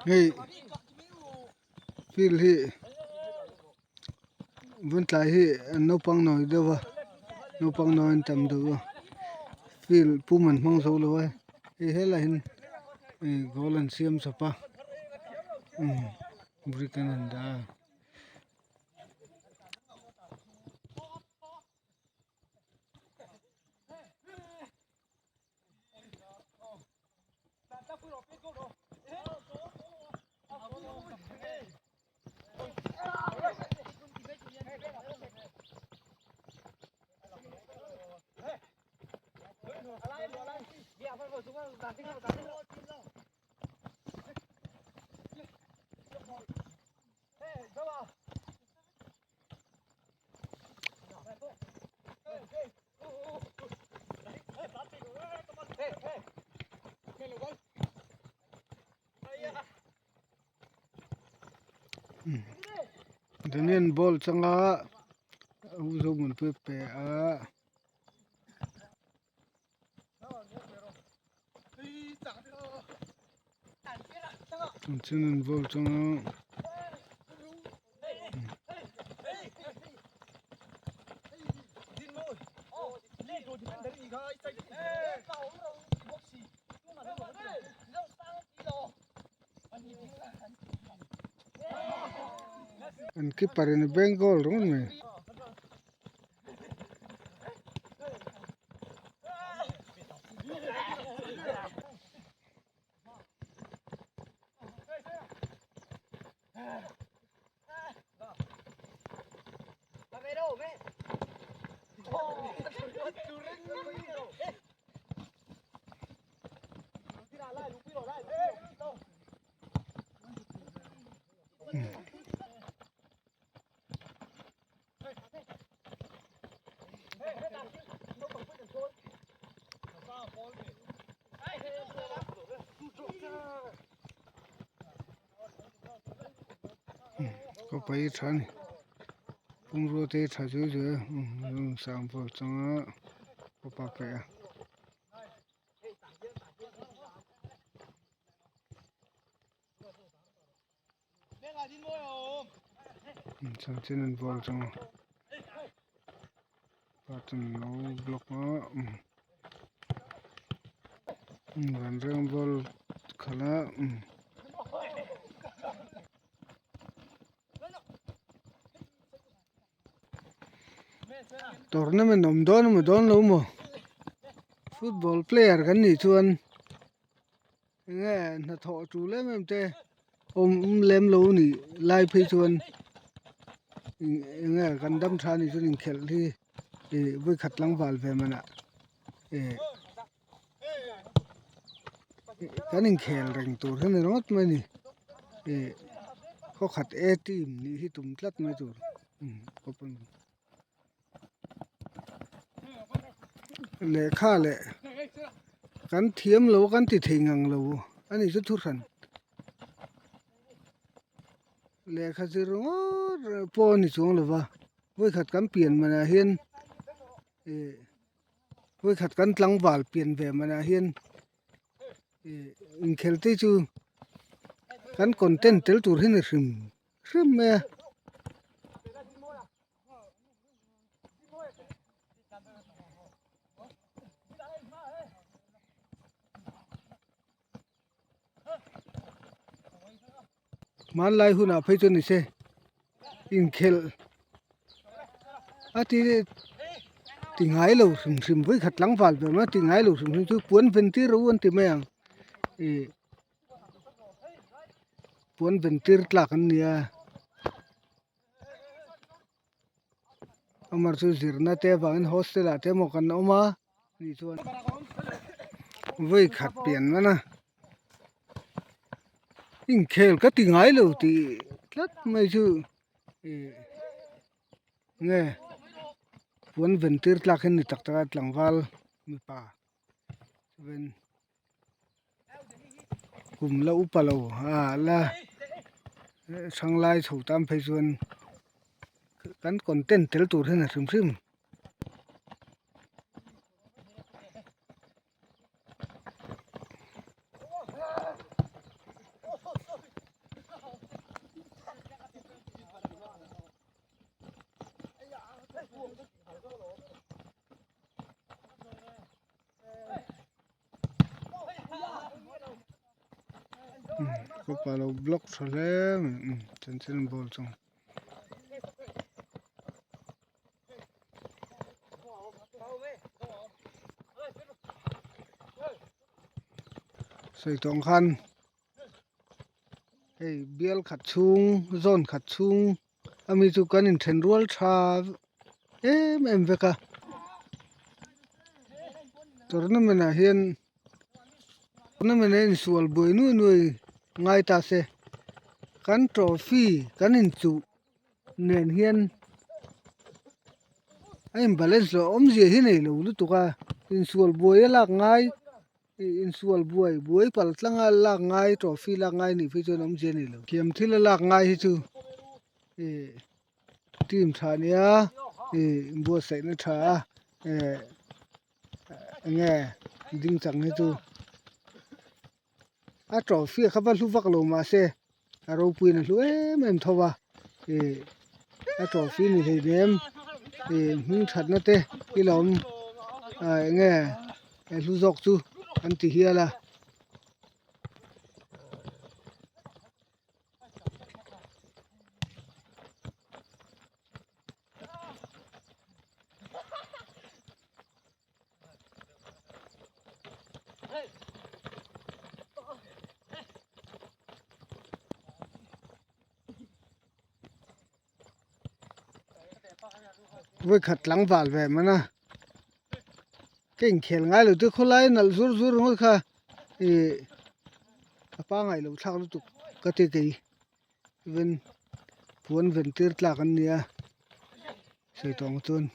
Hei field hi vun tlai hi naupang nawi deuh a naupang nawi an tam deuh a field pum an hmang zo lo a hei helaiah hian goal an siam chawp a brick an han dah a. Daniel ball changa u zo mun pe pe a. Chuan an ball changa. An keeper in a beng goal ringawt mai. Ka pai tha a ni pumrua te tha zui zui a sang bawr changa ka pa paih a. Chanchin an bawr changa button lo block a vanreng ball khalh a. Tournament awm dawn emaw dawn lo maw football player kan nih chuan enge hnathawh tul em em te awm lem lo a nih lai phei chuan enge kan dam tha nih chuan inkhelh hi ih vawikhat tlangval ve manah ih kan inkhel reng tur hi a ni ringawt mai a ni ih khawkhat a team nih hi tum tlat mai tur lehkha leh kan thiam lo kan ti thei ngang lo a ni chu thu hran lehkha zir ringawt pawh a ni chuang lo va vawikhat kan pian manah hian ih. Vawikhat kan tlangval pian ve manah hian ih inkhel te chu kan content tel tur hi ni hrim hrim mai a. Hmanlai hunah phei chuan ni se inkhelh a ti ti ngai lo hrim hrim vawikhat tlangval ber mai a ti ngai lo hrim hrim chu puan ven tir rawh u an ti mai ang ih puan ven tir tlak an nia amah chu zirna te avangin hostel ah te emaw kan awm a ni chuan vawikhat pian man a inkhel ka ti ngai lo tih tlat mai chu ih nge puan ven tir tlak hi ni tak tak a tlangval mipa chuan kum la upa lo a la hrang lai chho tan phei chuan kan content tel tur hian a hrim hrim. Jacob-a lo block tha hle mai umm chanchin ball chu. Sawi tawng khan hei bial khat chhung zone khat chhung ami chu kan inthen rual tha em em vek a tournament ah hian tournament a insual buai nuai nuai ngai ta se kan trophy kan inchuh nen hian a in balance loh awmzia hi nei lo lutuk a insual buai a lak ngai ih insual buai buai pal tlanga lak ngai trophy lak ngai anih phei chuan awmzia a nei lo thiam thil a lak ngai hi chu ih team tha ania ih buatsaihna tha a eh eng nge ding chang hi chu. A trophy kha va hlu vak lo mahse a ropuiin a hlu em em tho a ih a trophy ni hlei nem ih hming thatna te i lo awm ah eng nge a hlu zawk chu an ti hial a. Vawikhat tlangval ve man a ka inkhel ngai lo te khawlai nalh zur zur ringawt kha ih a pangai lo thlak lutuk ka ti kei ven puan ven tir tlak an nia sawi tawh ang chuan.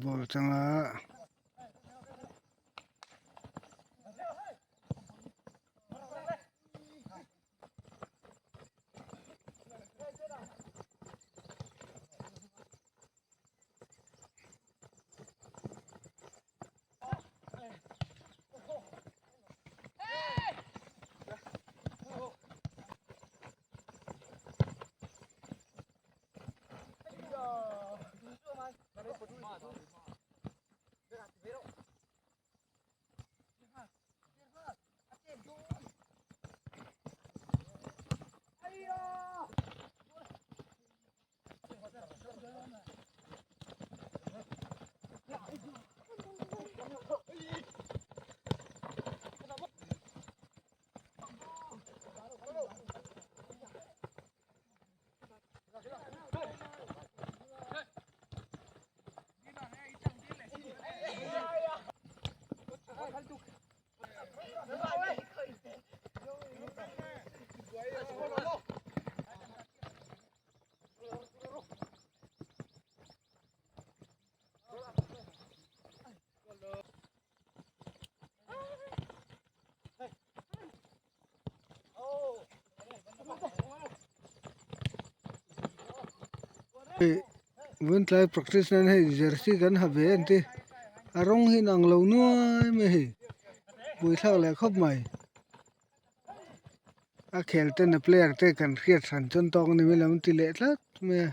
Ball changa. Vawn tlai practice nan hei jersey kan ha ve an ti a rawng hi inang lo nuai mai hei buaithlak leh khawp mai a khel ten a player te kan hriat hran chuan tawk a ni mai lo an ti leh tlat mai a.